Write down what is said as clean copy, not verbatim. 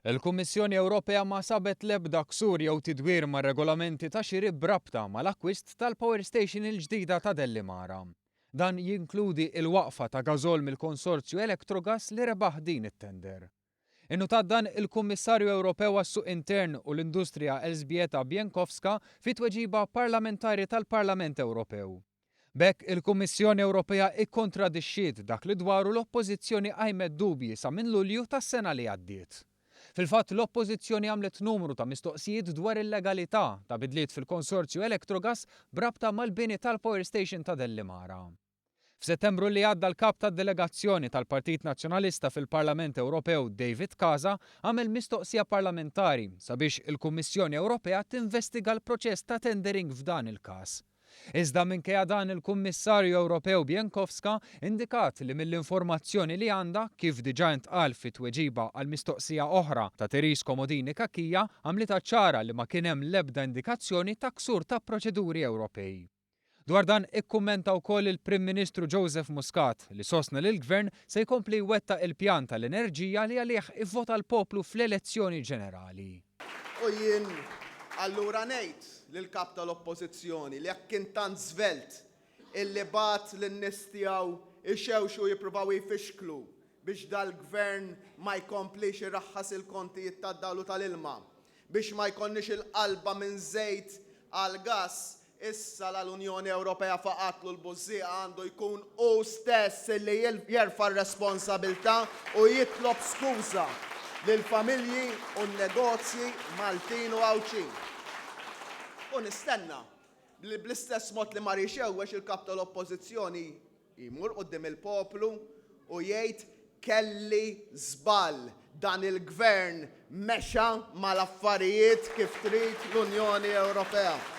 Il-Kummissjoni Ewropea ma sabet l-ebda ksur jew tidwir mar-regolamenti ta' xiri b'rabta mal-akkwist tal-power station il-ġdida ta' Dellimara. Dan jinkludi il-waqfa ta' gażol mill-konsorzju Electrogas li rebaħ din it-tender. Innutat dan il-Kummissarju Ewropew għas-Suq Intern u l-Industrija Elżbieta Bienkowska fi tweġiba parlamentari tal-Parlament Ewropew. B'hekk, il-Kummissjoni Ewropea ikkontradixxiet dak li dwaru l-Oppożizzjoni qajmet dubji sa minn Lulju tas-sena li għaddiet. Fil-fatt, l-Oppożizzjoni għamlet numru ta' mistoqsijiet dwar il-legalità ta' bidliet fil-konsorzju Electrogas b'rabta mal-bini tal-power station ta' Dellimara. F'Settembru li għadda l-Kap tad-Delegazzjoni tal-Partit Nazzjonalista fil-Parlament Ewropew David Casa għamel mistoqsija parlamentari sabiex il-Kummissjoni Ewropea tinvestiga l-proċess ta' tendering f'dan il-każ. Iżda minkejja dan il-Kummissarju Ewropew Bienkowska indikat li mill-informazzjoni li għandha, kif diġà intqal fi tweġiba għal mistoqsija oħra ta' Therese Comodini Cachia, għamlitha ċara li ma kien hemm l-ebda indikazzjoni ta' ksur ta' proċeduri Ewropej. Dwar dan ikkummenta wkoll il-Prim Ministru Joseph Muscat li sostna li l-Gvern se jkompli jwettaq il-pjan tal-enerġija li għalih ivvota l-poplu fl-elezzjoni ġenerali. U jien allura ngħid lill-Kap tal-Oppożizzjoni li jekk kien tant żvelt illi bagħat lin-nies tiegħu jxewxu u jippruvaw jfixklu biex dal-Gvern ma jkomplix iraħħas il-kontijiet tad-dawl u tal-ilma, Biex ma jkollniex il-qalba minn żejt għal gass, issa la l-Unjoni Ewropea faqatlu l-bużżieqa għandu jkun hu stess illi jerfa' r-responsabilità u jitlob skuża lill-familji u n-negozji Maltin u Għawdxin. U nistenna li bl-istess mod li mar jxewwex il-Kap tal-Oppożizzjoni Imur quddiem il-poplu u jgħid kelli żball, dan il-Gvern mexa mal-affarijiet kif trid l-Unjoni Ewropea.